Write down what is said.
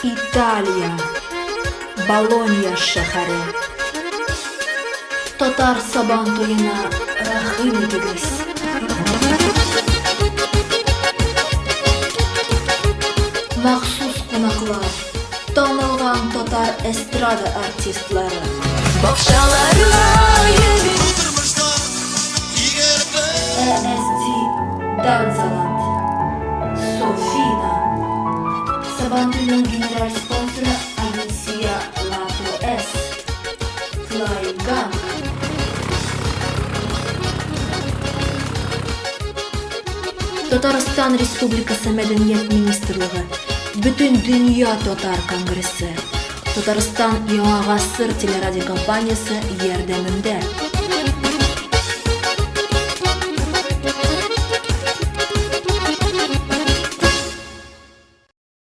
Италия, Болонья шәһәре. Татар Сабан туена рәхим итегез! Махсус кунаклар, танылган татар эстрада артистлары. Бакчаларга йөри. ESD Данзаланд. Софина. Сабантуйның генераль спонсоры Агенция Лато С. Fly Gang. Татарстан Республикасы Мәдәният министрлыгы, Бөтен дөнья татар конгрессы, Татарстан Яңа гасыр телерадиокомпаниясе ярдәмендә.